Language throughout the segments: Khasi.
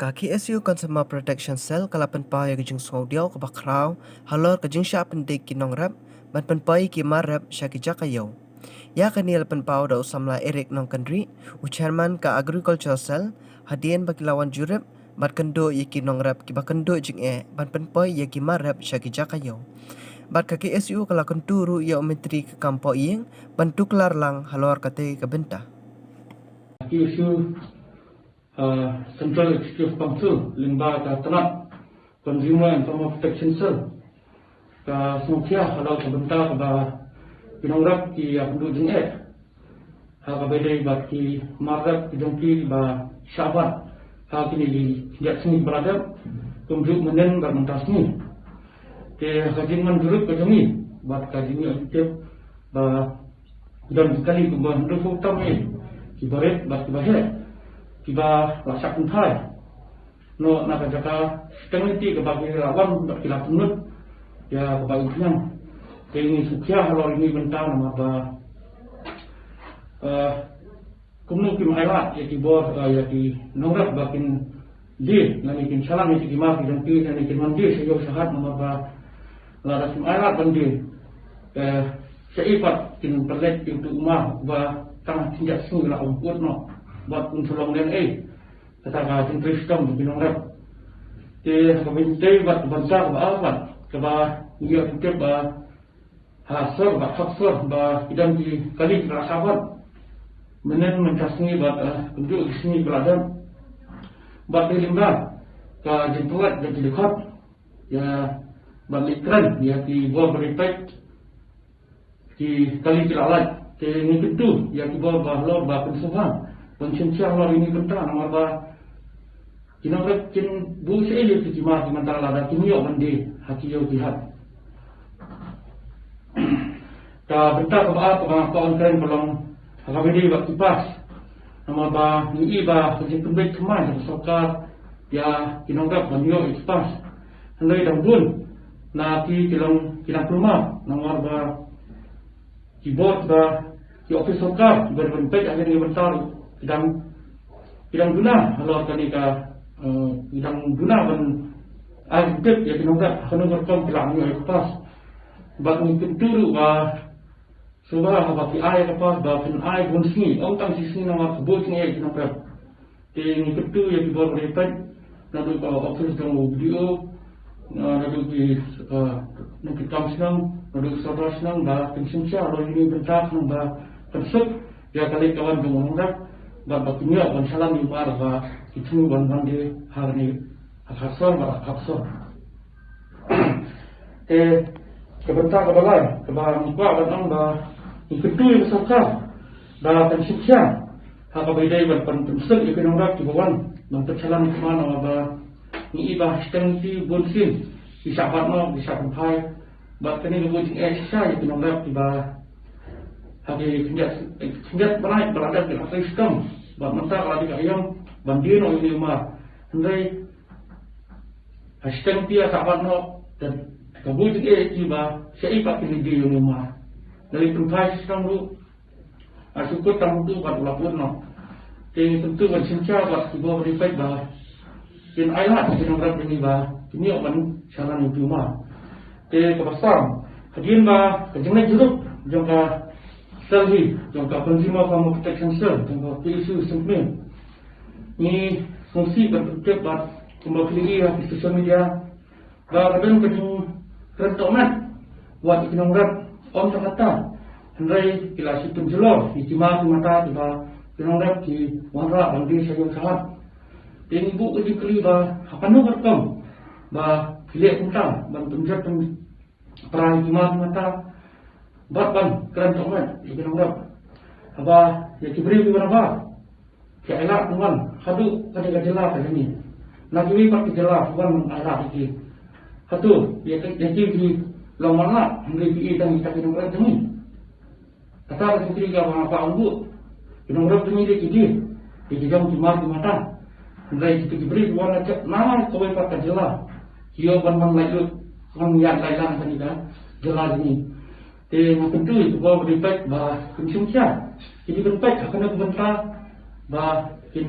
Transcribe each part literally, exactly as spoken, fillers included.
Ka K S U Consumer Protection Cell ka la pynpaw ïa ka jingsngewdiaw kaba khraw halor ka jingshah pyndik ki nongrep ban pynpoi ki mar rep sha ki jaka ïew. Ïa kane la pynpaw da u samla Eric Nongkynrih, u chairman ka Agriculture Cell, hadien ba ki la wan jurip bad kynduh ïa ki nongrep kiba kynduh jingeh ban pynpoi ïa ki mar rep sha ki jaka ïew. Bad ka K S U ka la kyntu ruh ïa u myntri ka kam poh ïing ban tuklar lang halor katei ka bynta. K S U, uh, Central Executive Council lyngba ka tnat Consumer and Farmer Protection Cell ka sngewkhia halor ka bynta kaba ki nongrep ki ïa kynduh jingeh ha kaba ïadei bad ki mar rep ki jong ki ba shah bat ha kine ki khyndiat sngi ba la dep, kumjuh mynnin bad mynta sngi. Te ha ka jingwan jurip ka jong ngi bad ka jingïoh tip ba ki don ki kali kumba hynriew phew tam eh, kiba rit bad kiba heh, kiba la shah kynthai noh na ka jaka shiteng lynti kaba ki la wan bad ki la pynlut ïa kaba u pynïang. Te ngi sngewkhia halor ine i bynta namar ba, eh, kumno kim ailad ïa ki bor, eh, ïa ki nongrep ba kin die lane kin shalan ïa ki mar ki jong ki lane kin wan die sha ïew sha hat namar ba lada kim ailad ban die, eh, shaei pat kin pynleit ïa uto u mar uba tang khyndiat sngi la um kut noh bad un sa long lehnohei. Kata ka jingtrei shitom jong ki nongrep. Te ha kaba ïadei bad ka bynta kaba ar pat kaba ngi ïoh tip ba ha sor bad khap sor ba ki don ki kali kiba la shah bat mynnin mynta sngi bad, eh, kumjuh ki sngi ba la dep. Bad dei lyngba ka jingpynlait da ki dkhot ïa bad leit kren ïa ki bor ba ri peit ki kali ki la lait. Te ngi kyntu ïa ki bor ba halor ba pynsngewbha ban shim khia halor ine i bynta namar ba ki nongrep kin buh shaei ïa ki mar ki mynta lada kim ïoh ban die ha ki ïew ki hat. Ka bynta kaba ar kaba nga kwah ban kren ka long ha kaba ïadei bad ki pass. Namar ba ngi i ba ka jingpynbeit thymmai jong ka sorkar ïa ki nongrep ban ïoh ïa ki pass. Hynrei dang bun na ki ki long ki dang kulmar namar ba ki bor ba ki ophis sorkar kiba dei ban peit ha kane ka bynta ki dang, ki dang duna halor kane ka, eh, ki dang duna ban ai tip ïa ki nongrep ha kano ka rukom ki lah ban ïoh ïa ka pass. Bad ngi kyntu ruh ba shuwa haba ki ai ïa ka pass ba phin ai bun sngi, ym tang shi sngi namar ka buh jingeh ïa ki nongrep. Te ngi kyntu ïa ki bor ba ri peit naduh ka ophis jong u B D O, na, naduh ki, eh, naduh ki kam shnong, naduh ki sordar shnong ba kin shim khia halor ine i bynta khnang ba pynsuk ïa ka leit ka wan jong u nongrep bad ba kin ïoh ban shalan ïa u mar ba ki thmu ban wan die ha kane ha khap sor bad ha khap sor. Te ka bynta kaba lai kaba ngi kwah ban ong ba ngi kyntu ïa ka sorkar ba kan shim khia ha kaba ïadei bad ban pynsuk ïa ki nongrep kiba wan ban pynshalan ïa ki mar namar ba ngi i ba shiteng lynti bun sien ki shah bat noh, ki shah kynthai. Bad kane ka buh jingeh shisha ïa ki nongrep kiba ha ki khyndiat, khyndiat bnai ba la dep ki la trei shitom bad mynta ka la dei ka aïom ban die noh ïa une u mar. Hynrei ha shiteng lynti ha shah bat noh, te ka buh jingeh ïa ki ba shaei pat kin die ïa une u mar. Lada pynphai shitom ruh, ha shu kut tang uto bad u la put noh. Te kyntu ban shim khia bad ki bor ba ri peit ba kin ailad ïa ki nongrep jong ngi ba kin ïoh ban shalan ïa uto u mar. Te kaba san, hadien ba ka jingleit jurip jong ka cell hi, jong ka Consumer Farmer Protection Cell, jong ka P S U Sengkmie, ngi sngewsih ban pyntip bad kumba phi la ïohi ha ki social media ba ka don ka jingkren tohmet wat ïa ki nongrep, ym tang kata, hynrei ki la shu pynjulor ïa ki mar ki mata kiba ki nongrep ki wanrah ban die sha ïew sha hat. Te ngi buh ka jingkylli ba ha kano ka rukom ba ki leh kumta ban pynjot pyn prai ki mar ki mata bad ban kren tohmet ïa ki nongrep. Haba ïa ki briew kiba nabar ki ailad ban wan haduh kane ka jylla ka jong ngi, na kiwei pat ki jylla ki wan ban ailad ïa ki. Hato ïa ki, ïa ki ki long wanrah hynrei ki ïeit tang ïa kita ki nongrep jong ngi? Kata ka jingkylli kaba nga kwah ban buh. Ki nongrep jong ngi dei ki die, dei ki jong ki mar ki mata. Hynrei kita ki briew ki wan na kawei pat ka jylla, ki ïoh ban wan laitluid, wan ïaid laitlang ha kane ka jylla jong ngi. Te nga kyntu ïa ki bor ba ri peit ba kin shim khia, kin ïa pynpeit ha kane ka bynta ba kin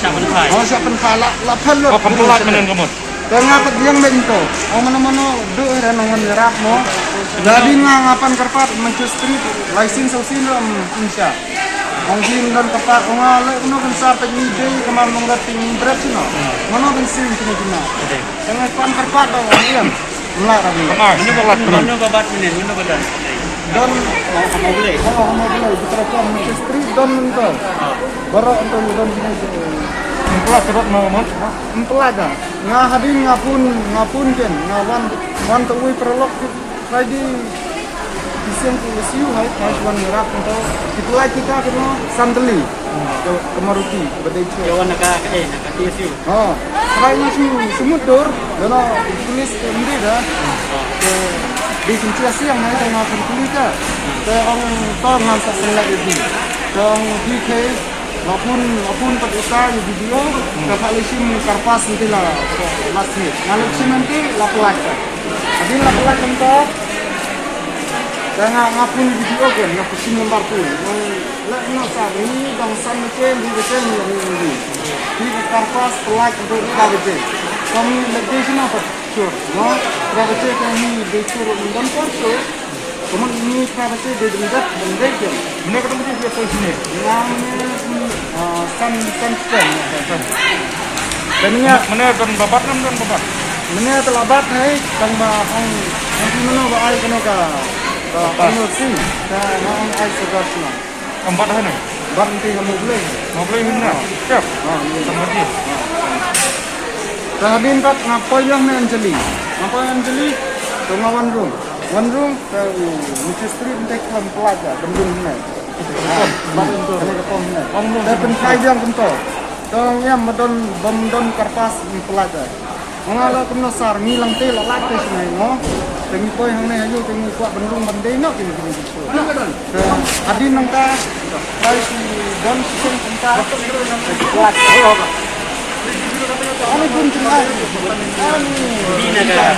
Shah pynphai. Oh, shah pynphai la, la pynlut. Oh, pynlut mynnin ka mut. Te nga pat ïeng beit to. Oh, mano mano duh re nong wan ïarap mo. Jadi nga nga pan kyrpad Manchester Street, license au sin ram insha. Ong sin don kyrpad, ong nga le no kan sa pek ni dei kamar nong rat ting bret sino. Mano kan sin kini kina. Te nga pan kyrpad ong ïeng. Mla rabi. Kamar, ini babat, kamar. Mano babat mynnin, mano babat. Don, oh, hamo boleh. Oh, hamo boleh. Di kerajaan Manchester Street don to. Baroh to don sini. Empelat sebab mau, Mas? Empelat dah. Nga hadin nga pun, nga pun ken, nga wan, wan to wi paralok Friday. Di seng ku siu hai, hai wan ngerap to. Di pulai kita kena sandali. Ke, ke Maruti, ke Badai Chua. Wan naka, eh, naka T S U. Ha. Trai na shu sumut dur, dana pulis ke endi da. Ke di sini siang hai, dana pulis ka. Ke ong to ngan sa selek di. Ke ong di ke, lapun, lapun pat uta di video, ke pak lishim karpas nanti la, last minute. Ngan lishim nanti la pelak. Tapi la pelak nanti, ke nga, nga pun video ke, nga pun nomor pun. Lek no sa ni dang san baje, ni baje ni ni ni. Ni ka karpas pelak untuk ka baje. Kami lagi sini apa? Sure. No, ka baje kami di sure dan por sure. Kamu ni ka baje di dendat dan degen. Mana kata baje dia sini? Yang ni, ah, san, san sen. Dan ya, mana don babat nam don babat? Mana terlambat hai, tang ba hong, hong mana ba ai kena ka, ka, ka nursing, ka hong ai segas na. Empat hari ni? Empat nanti kamu boleh. Mau boleh mana? Siap. Ha, ni. Sama dia. Ka hadin pat nga poi ïa me Anjali. Nga poi Anjali, to nga wan rung. Wan rung, ka, uh, Manchester Street nanti ka pelak ja, bendung ni. Ha, bendung ni. Bendung. Ka pynkai ïa kumto. To nga ïa madon, bym don karpas pelak ja. Nga la kumno sar ngi lang te la lak te sngewbha ngo. Te ngi poi hangne ayu te ngi kwah bynrung ban dei noh kini kini. Te hadin nangta pai si don si seng kumta. Lak. Ani bun chengai. Ani. Bina ka.